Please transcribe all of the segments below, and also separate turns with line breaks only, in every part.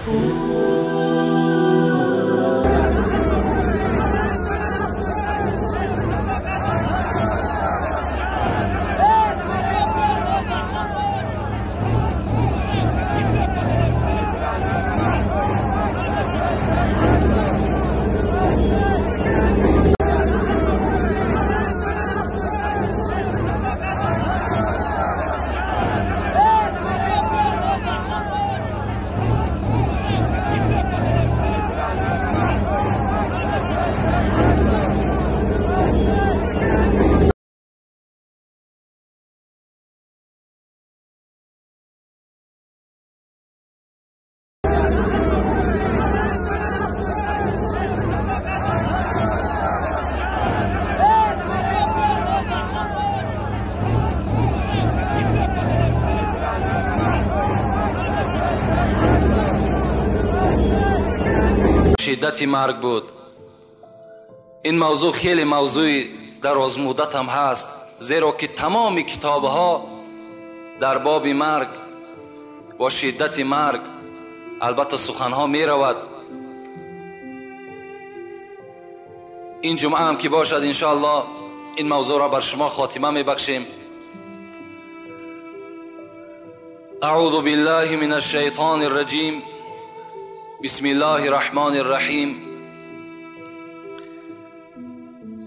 شدت مرگ بود. این موضوع خیلی موضوع دراز مدت هم هست، زیرا که تمام کتابها در باب مرگ و شدت مرگ البته سخنها می رود. این جمعه هم که باشد انشاءالله این موضوع را بر شما خاتمه می بخشیم. اعوذ بالله من الشیطان الرجیم. بسم الله الرحمن الرحیم.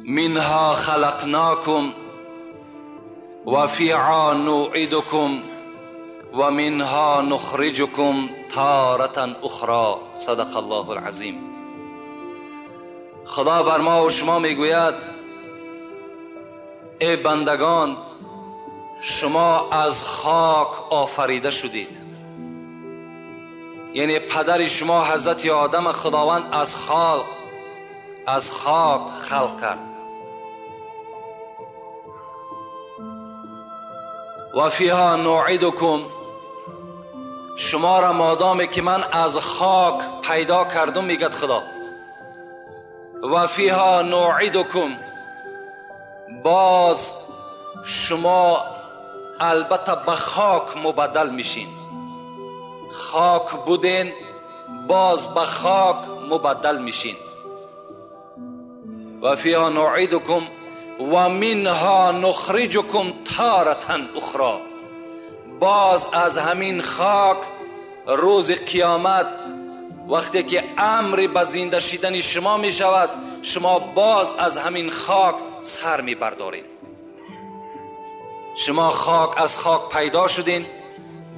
منها خلقناکم و فیها نعیدکم و منها نخرجکم تارة اخرى. صدق الله العظیم. خدا بر ما و شما میگوید ای بندگان، شما از خاک آفریده شدید. یعنی پدر شما حضرت آدم خداوند از خاک خلق کرد. و فیها نعیدکم، شما را مادامی که من از خاک پیدا کردم میگد خدا، و فیها نعیدکم، باز شما البته به خاک مبدل میشین. خاک بودین باز به خاک مبدل میشین. و فیها نعیدکم و منها نخرجکم تارة اخرى، باز از همین خاک روز قیامت وقتی که امر به زنده شدن شما می شود، شما باز از همین خاک سر می بردارید. شما خاک از خاک پیدا شدین،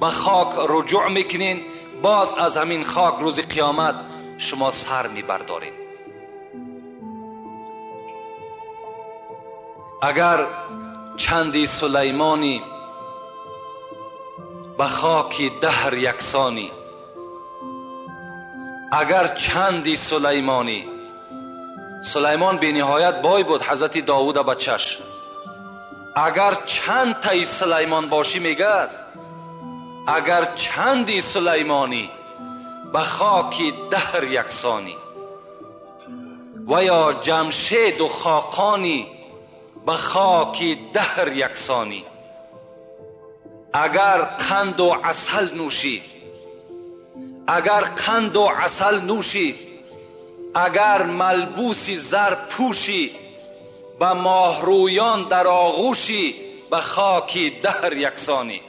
به خاک رجوع میکنین، باز از همین خاک روز قیامت شما سر میبردارین. اگر چندی سلیمانی به خاک دهر یکسانی، اگر چندی سلیمانی، سلیمان بی نهایت بای بود، حضرت داوود بچش، اگر چند تای سلیمان باشی میگد، اگر چندی سلیمانی به خاک دهر یکسانی، و یا جمشید و خاقانی به خاک دهر یکسانی، اگر قند و عسل نوشی، اگر قند و عسل نوشی، اگر ملبوسی زر پوشی، به ماهرویان در آغوشی، به خاک دهر یکسانی.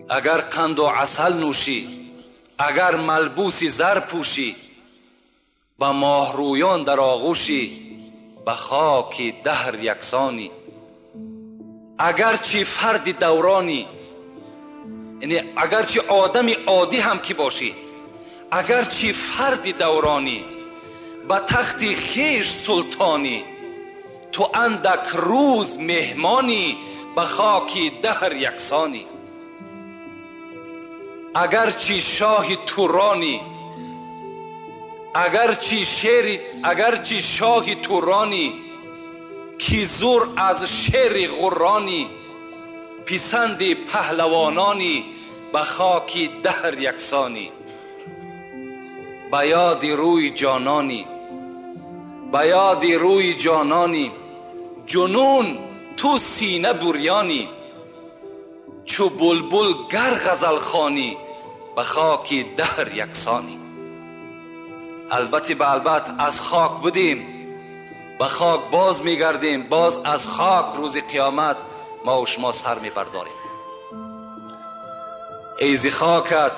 اگر قند و عسل نوشی، اگر ملبوسی زر پوشی، به ماهرویان در آغوشی، به خاک دهر یکسانی. اگرچه فرد دورانی، یعنی اگرچه آدم عادی هم که باشی، اگرچه فرد دورانی، به تخت خویش سلطانی، تو اندک روز مهمانی، به خاک دهر یکسانی. اگرچه شاه تورانی، اگرچه شاه تورانی، کی زور از شیر غرانی، پسند پهلوانانی، به خاک دهر یکسانی. به یاد روی جانانی، به یاد روی جانانی، جنون تو سینه بریانی، Чу булбул гар ғазал хонӣ, ба хоки даҳр яксонӣ. Албатта ба албат аз хок будем, ба хок боз мегардем, боз аз хок рӯзи қиёмат мо ва шумо сар мебардорем. Эй зи хокат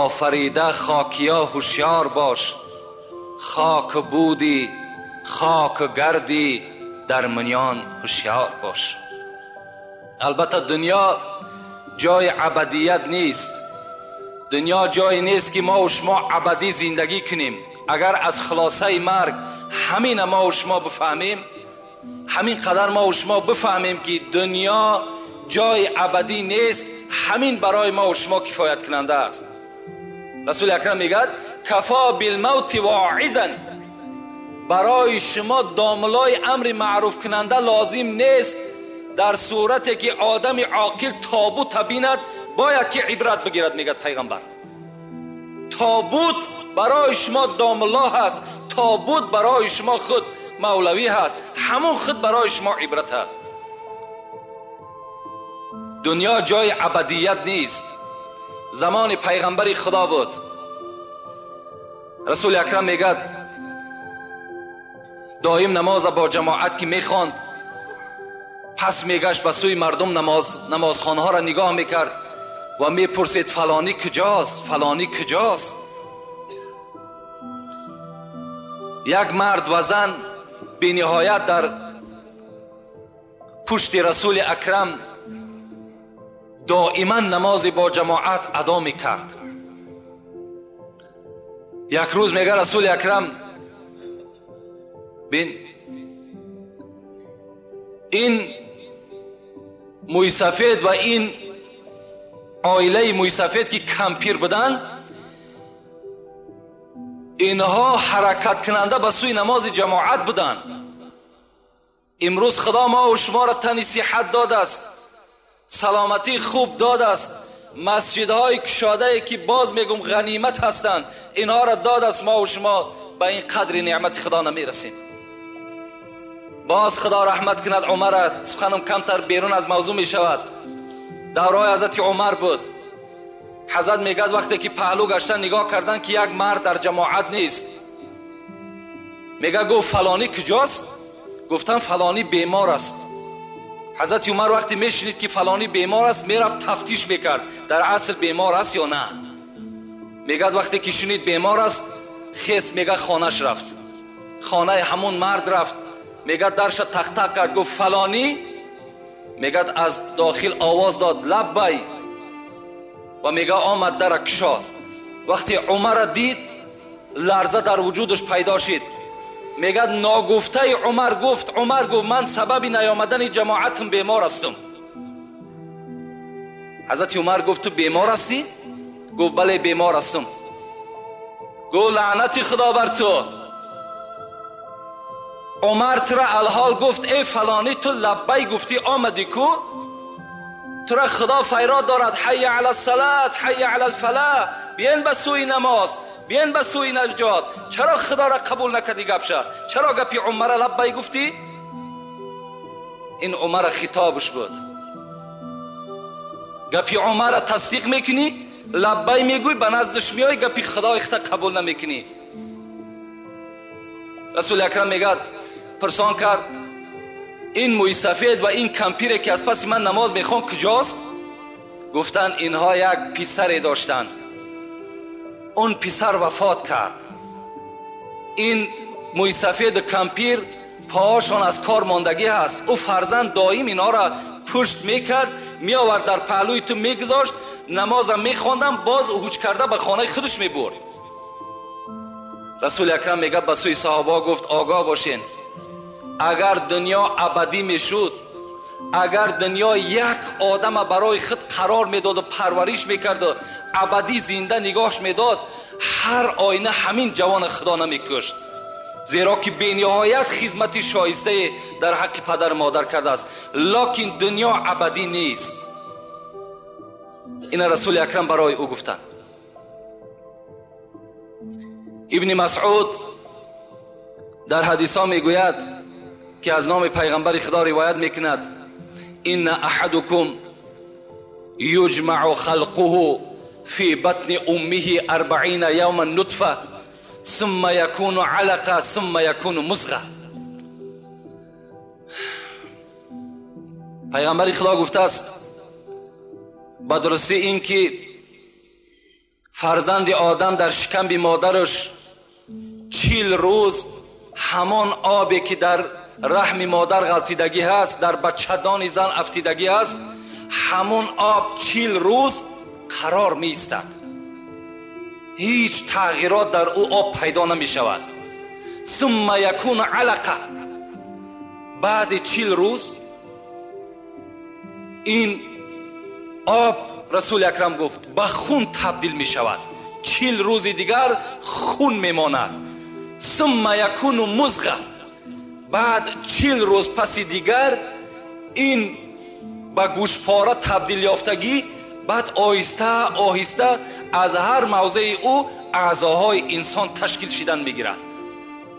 офарида хокия ҳушёр бош, хок будӣ хок гардӣ дар миён ҳушёр бош. Албатта дунё ҷои абадият нест, дунё ҷое нест ки мо ва шумо абадӣ зиндагӣ кунем. Агар аз хулосаи марг ҳамина мо ва шумо бифаҳмем, ҳамин қадар мо ва шумо бифаҳмем ки дунё ҷои абадӣ нест, ҳамин барои мо ва шумо кифоят кунанда аст. Расули акрам мегӯяд кафо билмавти воизан, барои шумо домлои амри маъруф кунанда лозим нест. Дар сурате ки одами оқил тобута бинад бояд ки ибрат бигирад, мегӯяд пайғамбар. Тобут барои шумо домло ҳаст, тобут барои шумо худ мавлавӣ ҳаст, ҳамон худ барои шумо ибрат ҳаст. Дунё ҷои абадият нест. Замони пайғамбари худо буд. Расули акрам мегӯяд доим намоза бо ҷамоат ки мехонд, пас мегашт ба сӯи мардум, намозхонаҳоро нигоҳ мекард ва мепурсид фалонӣ куҷост, фалонӣ куҷост. Як мард ва зан бениҳоят дар пушти Расули акрам доиман намози бо ҷамоат адо мекард. Як рӯз мега Расули акрам бин, ин мӯйсафед ва ин оилаи мӯйсафед ки кампир буданд, инҳо ҳаракаткунанда ба сӯи намози ҷамоат буданд. Имрӯз Худо мо ва шуморо тани сиҳат додааст, саломатӣ хуб додааст, масҷидҳои кушодае ки боз мегум ғанимат ҳастанд, инҳоро додааст. Мо ва шумо ба ин қадри неъмати Худо намерасем. Боз Худо раҳмат кунад Умара, суханам камтар берун аз мавзӯъ мешавад. Давраи ҳазрати Умар буд. Ҳазрат мегӯяд вақте ки паҳлӯ гаштан нигоҳ кардан ки як мард дар ҷамоат нест, мегӯяд гуфт фалонӣ куҷост? Гуфтан фалонӣ бемор аст. Ҳазрати Умар вақте мешунид ки фалонӣ бемор аст, мерафт тафтиш мекард дар асл бемор аст ё на. Мегӯяд вақте ки шунид бемор аст, хест, мегӯяд хонаш рафт, хонаи ҳамон мард рафт. Мегӯяд дарша тахтақ кард, гуфт фалонӣ. Мегӯяд аз дохил овоз дод лаббай, ва мегӯяд омад дара кушод. Вақте Умарро дид, ларза дар вуҷудаш пайдо шид. Мегӯяд ногуфтаи Умар гуфт, Умар гуфт ман сабаби наёмадани ҷамоатам бемор ҳастам. Ҳазрати Умар гуфт ту бемор ҳастӣ? Гуфт бале бемор ҳастам. Гуфт лаънати Худо бар ту. Умар тура алҳол гуфт эй фалонӣ, ту лаббай гуфтӣ омадӣ ку? Тура Худо файрод дорад ҳайя ала салат, ҳайя ала алфалаҳ, биен ба сӯи намоз, биен ба сӯи наҷот. Чаро Худоро қабул накардӣ гапша? Чаро гапи Умара лаббай гуфтӣ? Ин Умара хитобаш буд. Гапи Умара тасдиқ мекунӣ, лаббай мегӯй, ба наздаш меоӣ, гапи Худои худта қабул намекунӣ. Расули акрам мегӯяд пурсон кард ин мӯйсафед ва ин кампире ки аз паси ман намоз мехон куҷост? Гуфтанд инҳо як писаре доштанд, он писар вафот кард. Ин мӯйсафеду кампир поҳошон аз кор мондагӣ ҳаст. Ӯ фарзанд доим инҳоро пушт мекард, меовард дар паҳлӯи ту мегузошт, намозам мехондам, боз ҳуҷ карда ба хонаи худаш мебурд. Расули акрам мегӯяд ба сӯи саҳобаҳо гуфт огоҳ бошен, агар дунё абадӣ мешуд, агар дунё як одама барои худ қарор медоду парвариш мекарду абадӣ зинда нигоҳш медод, ҳар оина ҳамин ҷавона Худо намекушт, зеро ки бениҳоят хизмати шоистае дар ҳаққи падару модар кардааст. Локин дунё абадӣ нест. Ина Расули акрам барои ӯ гуфтанд. Ибни Масъуд дар ҳадисҳо мегӯяд ки аз номи пайғамбари Худо ривоят мекунад: инна аҳадукум یجمع خلقه فی بطن امه 40 یوما نطفه ثم یکون علقه ثم یکون مضغه. پیغمبر خدا گفته است به درستی این که فرزند آدم در شکم مادرش 40 روز همان آبی که در رحم مادر غلطیدگی هست، در بچه‌دان زن افتیدگی هست، همون آب 40 روز قرار می ایستد، هیچ تغییرات در او آب پیدا نمی شود. ثم یکون علقه، بعد 40 روز این آب، رسول اکرم گفت، به خون تبدیل می شود. 40 روز دیگر خون می ماند. ثم یکون مضغه، بعد 40 روز پس دیگر این به گوشپاره تبدیل یافتگی، بعد آهسته آهسته از هر موضع او اعضاهای انسان تشکیل شدن میگیرد.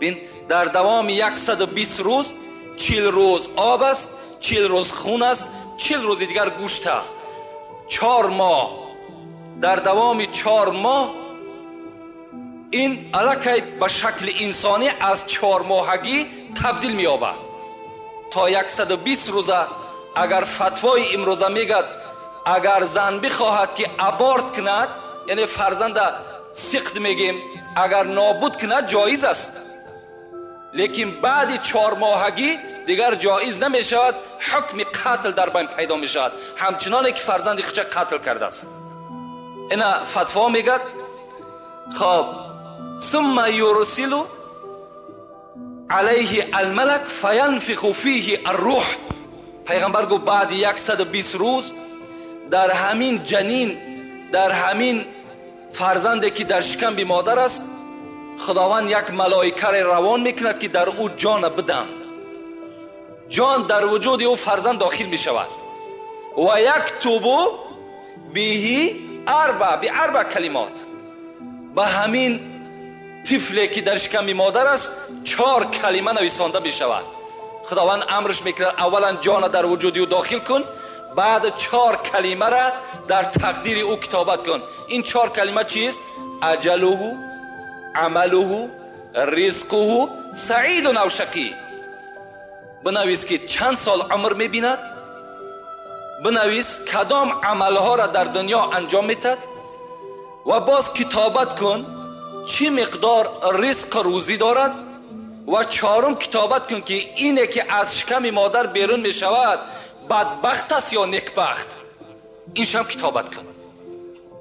بین در دوام 120 روز 40 روز آب است، 40 روز خون است، 40 روز دیگر گوشت است. 4 ماه، در دوام 4 ماه این الکی به شکل انسانی از 4 ماهگی تبدیل می‌یابد تا 120 روزه. اگر فتوای امروزه میگد اگر زن بخواهد که ابارت کند، یعنی فرزند سقط میگیم، اگر نابود کند جایز است، لیکن بعد 4 ماهگی دیگر جایز نمیشود، حکم قتل در بین پیدا میشود، همچنان که فرزند خود قتل کرده است. اینا فتوا میگد. خب ثم یرسل علیه الملک فینفخ فیه الروح. پیغمبر گفت بعد 120 روز در همین جنین، در همین فرزندی که در شکم مادر است، خداوند یک ملائکه را روان میکند که در او جان بدم، جان در وجود او فرزند داخل می شود. و یکتب به اربع کلمات، به همین طفلی که در شکم مادر است 4 کلمه نویسانده می شود. خداوند امرش میکند اولا جان در وجود او داخل کن، بعد 4 کلمه را در تقدیر او کتابت کن. این 4 کلمه چیست؟ اجله، عمله، رزقه، سعید و شقی. بنویس که چند سال عمر میبیند، بنویس کدام عملها را در دنیا انجام میتد، و باز کتابت کن چی مقدار رزق روزی دارد، و 4 کتابت کن که اینه که از شکم مادر بیرون میشود بدبخت است یا نیکبخت، اینش هم کتابت کن.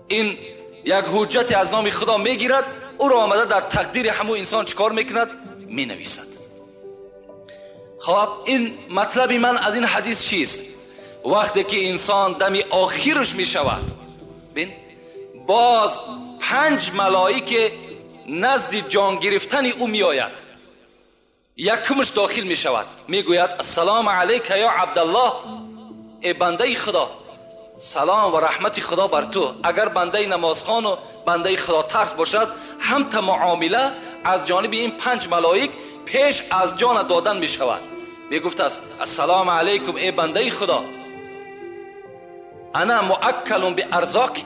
این یک حجت از نام خدا میگیرد، او را آمده در تقدیر همو انسان چیکار میکند؟ مینویسد. خب این مطلب من از این حدیث چیست؟ وقتی که انسان دم آخرش میشود، بین باز 5 ملائکه نزد جان گرفتن او میآید. یکمش داخل می شود، میگوید السلام علیک یا عبدالله، ای بنده خدا، سلام و رحمت خدا بر تو. اگر بنده نمازخوان و بنده خدا ترس باشد، هم تا معامله از جانب این 5 ملائک پیش از جان دادن می شود. می گفت است السلام علیکم ای بنده خدا، انا مؤکل بارزاقک،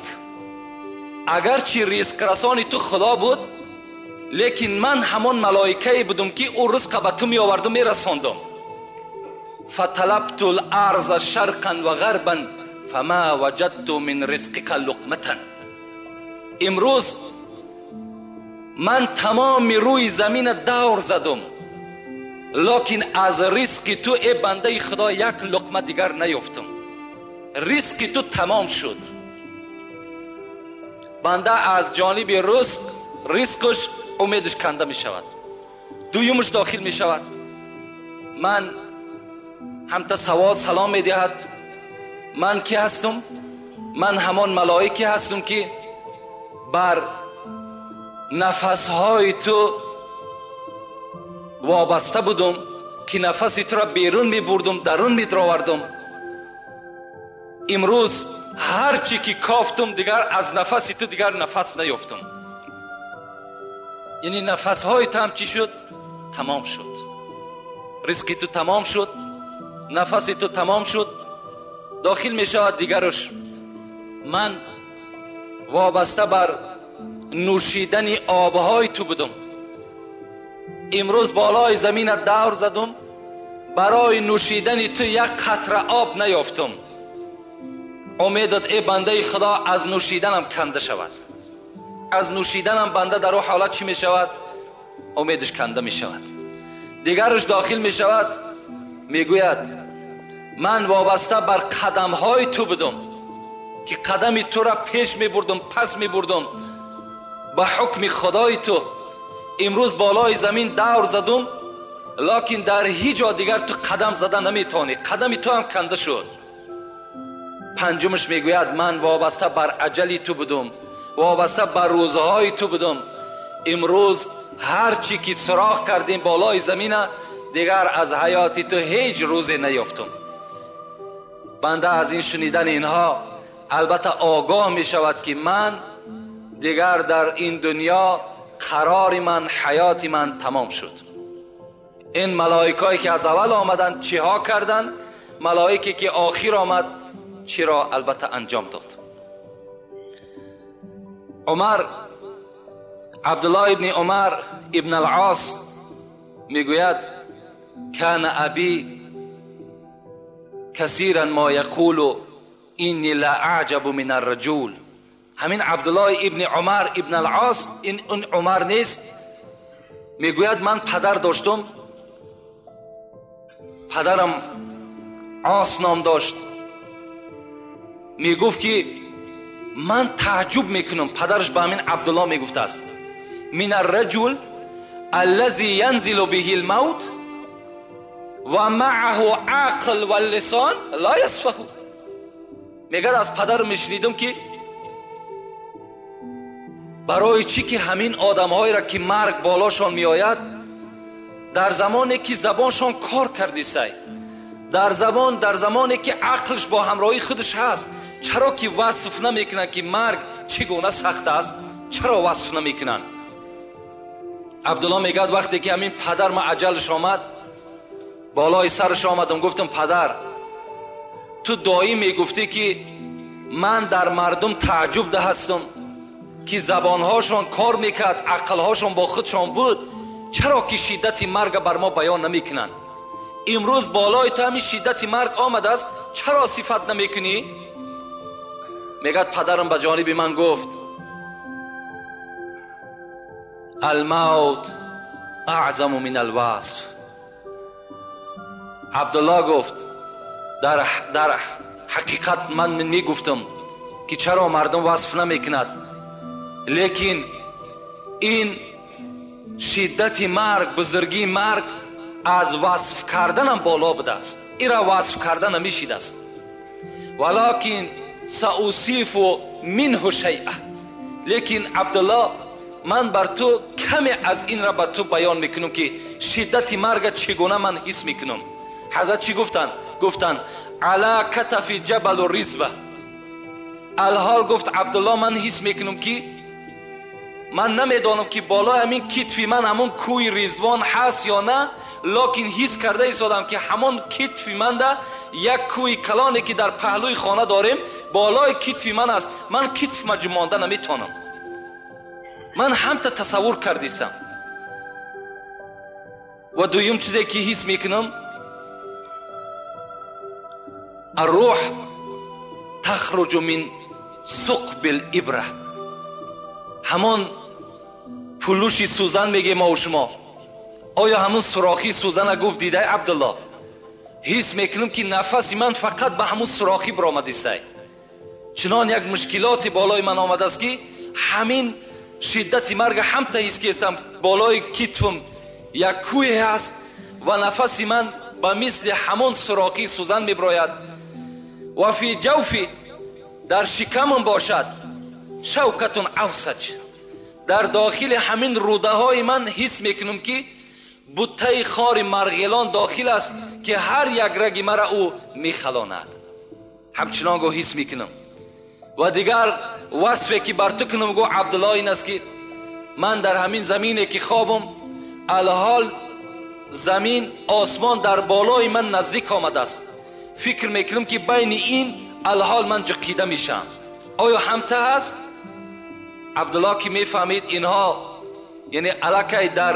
اگرچه رزق رسانی تو خدا بود، لیکن من همان ملائکه بودم که او رزق به تو می آوردم می رساندم. فطلبت الارض شرقا و غربا فما وجدت من رزقک لقمة. امروز من تمام روی زمین دور زدم، لکن از رزق تو ای بنده خدا یک لقمه دیگر نیافتم، رزق تو تمام شد. بنده از جانب رزقش امیدش کنده می شود. دویمش داخل می شود، من هم تا سوال سلام می دهد، من کی هستم؟ من همان ملائکه هستم که بر نفسهای تو وابسته بودم، که نفس تو را بیرون می بردم، درون می دراوردم. امروز هرچی که کافتم دیگر از نفس تو دیگر نفس نیافتم. یعنی نفسهای تو هم چی شد؟ تمام شد. رزق تو تمام شد، نفس تو تمام شد. داخل می شود دیگرش، من وابسته بر نوشیدن آبهای تو بودم، امروز بالای زمین دور زدم، برای نوشیدن تو یک قطره آب نیافتم. امیدت ای بنده خدا از نوشیدنم کنده شود. از نوشیدنم بنده در او حالت چی می شود؟ امیدش کنده می شود. دیگرش داخل می شود، می گوید من وابسته بر قدم های تو بودم که قدم تو را پیش می بردم، پس می بردم، به حکم خدای تو امروز بالای زمین دور زدم، لکن در هیچ جا دیگر تو قدم زده نمیتونی، قدم تو هم کنده شد. پنجمش میگوید من وابسته بر اجلی تو بودم، وابسته بر روزهای تو بودم، امروز هر چی که سراغ کردیم بالای زمین دیگر از حیات تو هیچ روزی نیافتم. بنده از این شنیدن اینها البته آگاه می شود که من دیگر در این دنیا قرار من، حیات من تمام شد. این ملائکایی که از اول آمدن چیها کردن، ملائکی که آخر آمد چی را البته انجام داد. عمر، عبدالله ابن عمر ابن العاص میگوید کان ابی کثیرا ما یقول اینی لا اعجب من الرجل. همین عبدالله ابن عمر ابن العاص، این اون عمر نیست، میگوید من پدر داشتم، پدرم عاص نام داشت، میگفت که من تعجب میکنم، پدرش به همین عبدالله میگفت است، من الرجل الذي ينزل به الموت و معه عقل و اللسان لا يسفه. میگه از پدر میشنیدم که برای چی که همین آدمهایی را که مرگ بالاشان میآید، در زمانی که زبانشان کار کردی سای، در زمانی که عقلش با همراهی خودش هست، چرا که وصف نمیکنن که مرگ چگونه سخت است؟ چرا وصف نمیکنن؟ عبدالله میگه وقتی که همین پدر ما عجلش آمد، بالای سرش آمدم، گفتم پدر تو دایی میگفتی که من در مردم تعجب ده هستم که زبانهاشان کار میکرد، عقلهاشان با خودشان بود، چرا که شدت مرگ بر ما بیان نمیکنن؟ امروز بالای تو همین شدت مرگ آمده است، چرا صفت نمیکنی؟ میگه پدرم به جانب من گفت الموت اعظم من الوصف. عبدالله گفت در حقیقت من میگفتم که چرا مردم وصف نمیکند، لیکن این شدت مرگ، بزرگی مرگ از وصف کردنم بالا بوده است، این را وصف کردن نمیشید است. ولکن سأوصف منه شیئا، لیکن عبدالله من بر تو کمی از این را بر تو بیان میکنم که شدت مرگ چگونه من حس میکنم. حضرت چی گفتن؟ گفتن علی کتف جبل الرزوه. الحال گفت عبدالله من حس میکنم که من نمیدانم که بالای همین کتفی من همون کوی رضوان هست یا نه، لکن حس کرده ایستادم که همون کتفی من ده یک کوی کلانی که در پهلوی خانه داریم بالای کتفی من است، من کتف ما جمانده نمیتونم، من هم تا تصور کردیستم. و دویم چیزی که حس میکنم الروح تخرج من ثقب الابره، همون پلوشی سوزن میگه ما و شما، آیا همون سوراخی سوزن گفت دیده عبدالله؟ حس میکنم که نفس من فقط به همون سوراخی برآمده است. چنان یک مشکلاتی بالای من آمده است که همین شدت مرگ هم تا حس کردم بالای کتفم یک کوه هست و نفس من به مثل همون سوراخی سوزن میبراید. و فی جوفی، در شکمم باشد، شوکتون اوسج، در داخل همین روده های من حس میکنم که بوته خار مرغلان داخل است که هر یک رگ مرا او میخلاند. همچنان گو حس میکنم. و دیگر وصفی که بر تو کنم گو عبدالله این است که من در همین زمینه که خوابم، الحال زمین آسمان در بالای من نزدیک آمده است، فکر میکنم که بین این الحال من جقیده میشم، Оё ҳамта ҳаст? Абдуллоҳ ки мефаҳмид инҳо яъне аллакай дар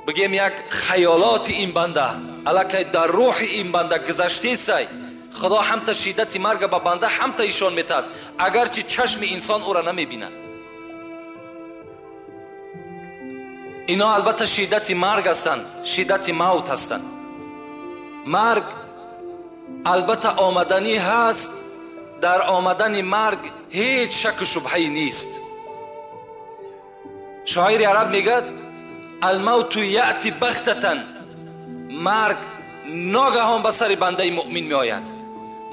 бигем як хаёлоти ин банда, аллакай дар рӯҳи ин банда гузаштесай, Худо ҳамта шиддати марга ба банда ҳамта ишон метад, агарчи чашми инсон ӯра намебинад. Ино албатта шиддати марг ҳастанд, шиддати мавт ҳастанд. Марг албатта омаданӣ ҳаст, дар омадани марг ҳеҷ шаку шубҳае нест. Шоири араб мегӯяд алмавту яъти бахтатан, марг ногаҳон ба сари бандаи муъмин меояд.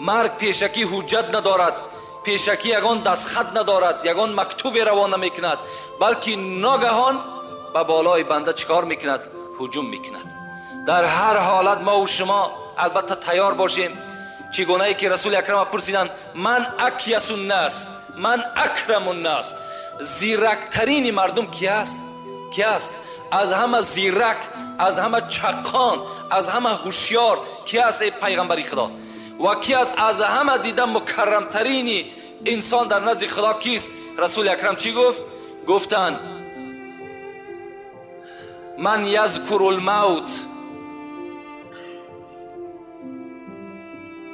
Марг пешакӣ ҳуҷҷат надорад, пешакӣ ягон дастхат надорад, ягон мактубе равон намекунад, балки ногаҳон ба болои банда чӣ кор мекунад? Ҳуҷум мекунад. Дар ҳар ҳолат мо ва шумо албатта тайёр бошем. Чӣ гунае ки Расули Акрам пурсиданд ман акясу ннас, ман акраму ннас, зирактарини мардум ки аст? Ки аст? Аз ҳама зирак, аз ҳама чаққон, аз ҳама ҳушёр ки аст эй пайғамбари Худо? Ва ки аст аз ҳама дида мукаррамтарини инсон дар назди Худо кист? Расули Акрам чӣ гуфт? Гуфтанд ман язкуру лмавт,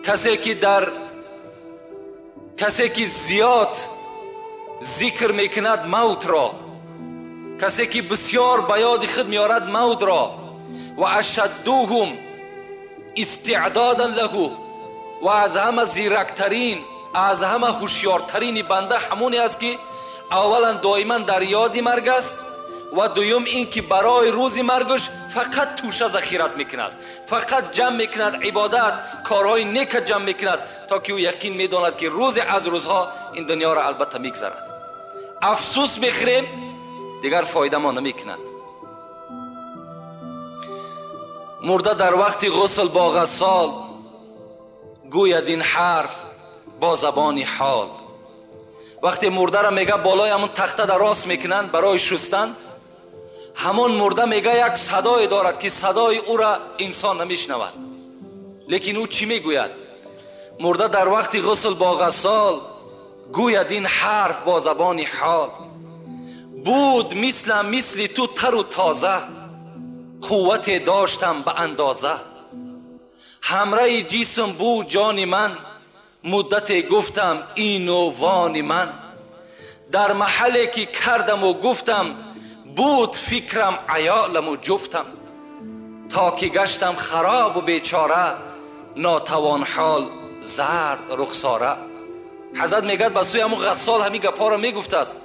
касе ки зиёд зикр мекунад мавтро, касе ки бисёр ба ёди худ меорад мавтро, ва ашаддуҳум истеъдодан лаҳу, ва аз ҳама зирактарин, аз ҳама ҳушёртарини банда ҳамоне аст ки аввалан доиман дар ёди марг аст, ва дуюм ин ки барои рӯзи маргаш фақат тӯша захират мекунад, фақат ҷамъ мекунад ибодат, корҳои нека ҷамъ мекунад, то ки ӯ яқин медонад ки рӯзе аз рӯзҳо ин дунёро албатта мегзарад. Афсӯс мехӯрем, дигар фоида мо намекунад. Мурда дар вақти ғусл бо ғассол гӯяд ин ҳарф бо забони ҳол. Вақте мурдаро мега болои ҳамон тахта дар рост мекунанд барои шустан, ҳамон мурда мега як садое дорад ки садои ӯра инсон намешнавад. Лекин ӯ чӣ мегӯяд? Мурда дар вақти ғусл бо ғассол гӯяд ин ҳарф бо забони ҳол. Буд мислам мисли ту тару тоза, қуввате доштам ба андоза. Ҳамраи ҷисм буд ҷони ман, муддате гуфтам ину вони ман. Дар маҳалле ки кардаму гуфтам, буд фикрам аёламу ҷуфтам. То ки гаштам харобу бечора, нотавон ҳол зард рухсора. Ҳазрат мегӯяд ба сӯи ҳамун ғассол ҳамин гапҳоро мегуфтааст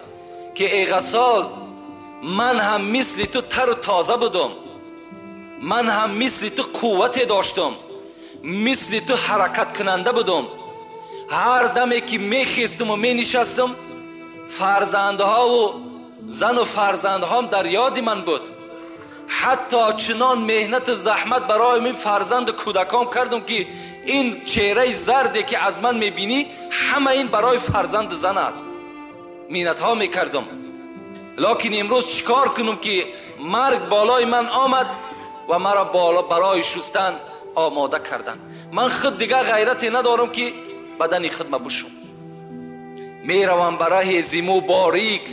ки эй ғассол, ман ҳам мисли ту тару тоза будум, ман ҳам мисли ту қуввате доштум, мисли ту ҳаракаткунанда будум. Ҳар даме ки мехестуму менишастум, фарзандҳову зану фарзандҳом дар ёди ман буд. Ҳатто чунон меҳнату заҳмат барои мин фарзанду кӯдакон кардум ки ин чеҳраи зарде ки аз ман мебинӣ, ҳама ин барои фарзанду зан аст. Миннатҳо мекардум. Локин имрӯз чӣ кор кунум ки марг болои ман омад ва маро барои шустан омода карданд. Ман худ дигар ғайрате надорам ки бадани худма бушум. Меравам ба раҳи зиму борик,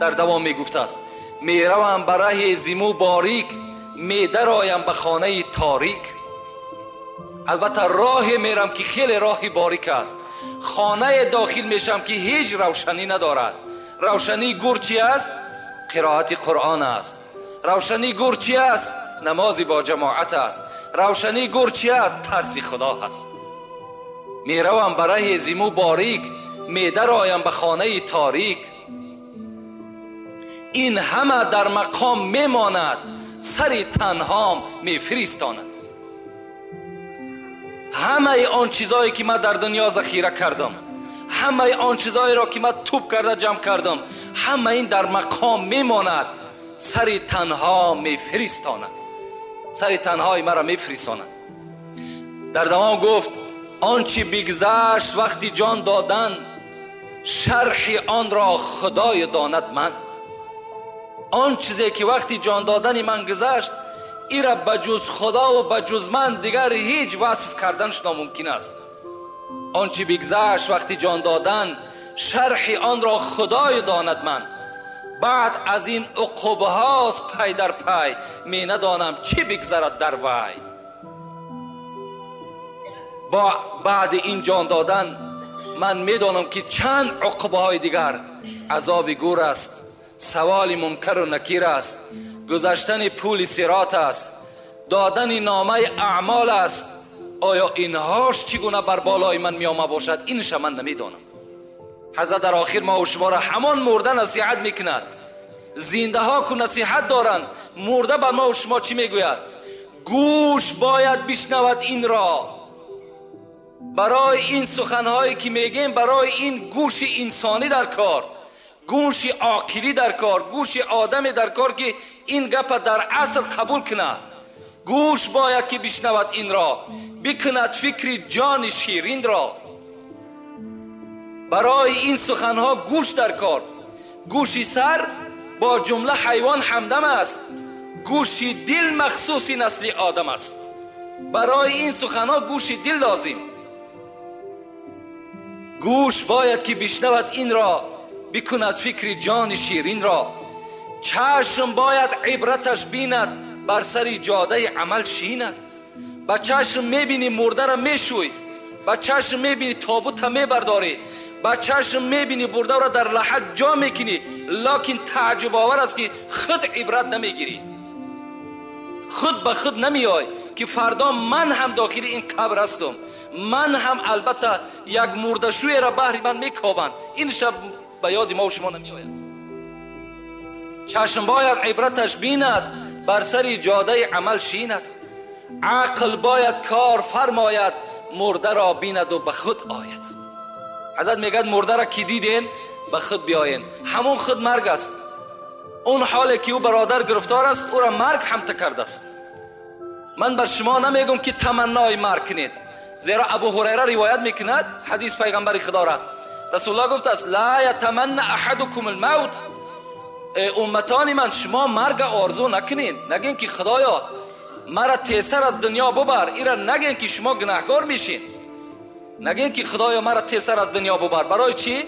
дар давом мегуфтааст, меравам ба раҳи зиму борик, медароям ба хонаи торик. Албатта роҳе мерам ки хеле роҳи борик аст, хонае дохил мешавам ки ҳеҷ равшанӣ надорад. Равшании гур чи аст? Қироати Қуръон аст. Равшании гур чи аст? Намози бо ҷамоат аст. Равшании гур чи аст? Тарси Худо аст. Меравам ба раҳи зиму борик, медароям ба хонаи торик. Ин ҳама дар мақом мемонад, сари танҳом мефиристонад. Ҳамаи он чизое ки ман дар дунё захира кардам, ҳамаи он чизоеро ки ман тӯб карда ҷамъ кардам, ҳама ин дар мақом мемонад, сари танҳо мефиристонад, сари танҳои маро мефиристонад. Дар давом гуфт он чи бигзашт вақти ҷон додан, шарҳи онро Худоё донад ман. Он чизе ки вақти ҷон додани ман гузашт, ира ба ҷуз Худо ва ба ҷуз ман дигар ҳеҷ васф карданаш номумкин аст. آنچه بگذشت وقتی جان دادن، شرح آن را خدای داند من. بعد از این عقبه هاست پی در پی، می ندانم چه بگذرد در وی. با بعد این جان دادن من میدانم که چند عقبه های دیگر، عذاب گور است، سوال منکر و نکیر است، گذشتن پول صراط است، دادن نامه اعمال است. آیا اینهاش چگونه بر بالای من می آمده باشد؟ اینش من نمیدانم. حضرت در آخر ما و شما را همان مرده نصیحت میکند. زنده ها که نصیحت دارند، مرده بر ما و شما چی میگوید؟ گوش باید بشنود این را. برای این سخنهایی که میگیم، برای این گوش انسانی در کار، گوش عاقلی در کار، گوش آدم در کار که این گپ در اصل قبول کند. گوش باید که بشنود این را، بکند فکر جان شیرین را. برای این سخنها گوش در کار. گوشی سر با جمله حیوان همدم است، گوشی دل مخصوص نسل آدم است. برای این سخنها گوشی دل لازم. گوش باید که بشنود این را، بکند فکر جان شیرین را. چشم باید عبرتش بیند، بر سر جاده عمل شیند. با چشم میبینی مرده را میشوی، با چشم میبینی تابوت میبرداری، با چشم میبینی مرده را در لحد جا میکنی، لکن تعجب آور است که خود عبرت نمیگیری، خود به خود نمیای که فردا من هم داخل این قبر هستم، من هم البته یک مرده‌شوی را بهر من میکوبند. این شب به یاد ما و شما نمیآید. چشم باید عبرتش بیند، بر سر جاده عمل شیند. عقل باید کار فرماید، مرده را بیند و به خود آید. حضرت میگد مرده را کی دیدین به خود بیاین. همون خود مرگ است. اون حالی که او برادر گرفتار است، او را مرگ هم کرده است. من بر شما نمیگم که تمنای مرگ کنید، زیرا ابو هریره روایت میکند حدیث پیغمبر خدا را، رسول الله گفت است لا یتمنى احدکم الموت. امتان من، شما مرگ آرزو نکنین، نگین که خدایا مرا تیزتر از دنیا ببر. ایرا نگین که شما گناهکار میشین، نگین که خدایا مرا تیزتر از دنیا ببر. برای چی؟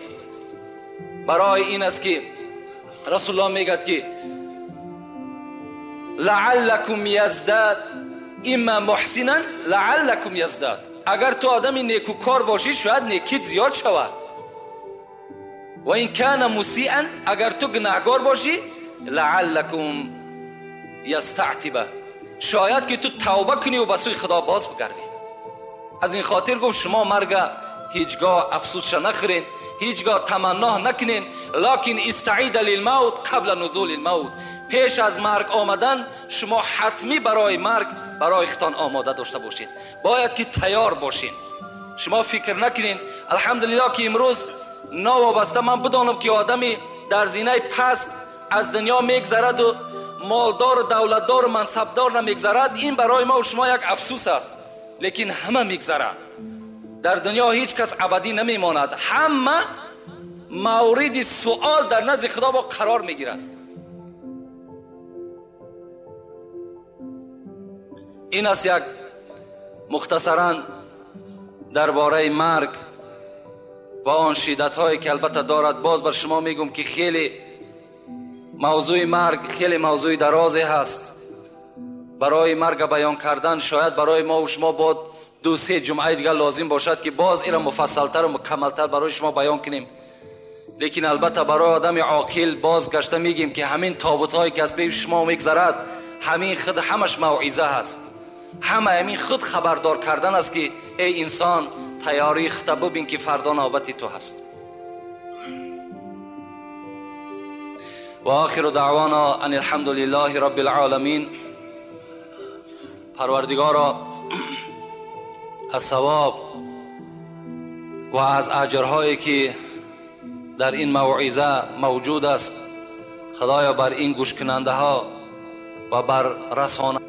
برای این است که رسول الله میگد که لعلکم یزداد اما محسنا لعلکم یزداد. اگر تو آدمی نیکوکار باشی شاید نیکیت زیاد شود. و این کان مسیئا، اگر تو گناهکار باشی لعلکم یستعتب، شاید که تو توبه کنی و به سوی خدا باز بگردی. از این خاطر گفت شما مرگ هیچگاه افسوسش نخورین، هیچگاه تمنا نکنین، لکن استعید للموت قبل نزول الموت. پیش از مرگ آمدن شما حتمی برای مرگ برای خودتان آماده داشته باشین، باید که تیار باشین. شما فکر نکنین الحمدلله که امروز ناوابسته من بدانم که آدمی در زینه پست از دنیا میگذرد و مالدار و دولتدار و منصبدار نمیگذرد، این برای ما و شما یک افسوس است. لیکن همه میگذرد، در دنیا هیچ کس ابدی نمیماند، همه مورد سوال در نزد خدا با قرار میگیرد. این است یک مختصرا درباره مرگ و آن شدت هایی که البته دارد. باز بر شما میگم که خیلی موضوع مرگ خیلی موضوع درازی هست. برای مرگ بیان کردن شاید برای ما و شما با 2-3 جمعه دیگر لازم باشد که باز ایرا مفصلتر و مکملتر برای شما بیان کنیم. لیکن البته برای آدم عاقل باز گشته میگیم که همین تابوت هایی که از پیش شما میگذرد، همین خود همش موعظه هست، همه همین خود خبردار کردن است که ای انسان تیاری خود ببین که فردا نوبت تو هست. و آخر دعوانا ان الحمد لله رب العالمین. پروردگارا از ثواب و از اجرهایی که در این موعظه موجود است، خدایا بر این گوش کننده ها و بر رسانه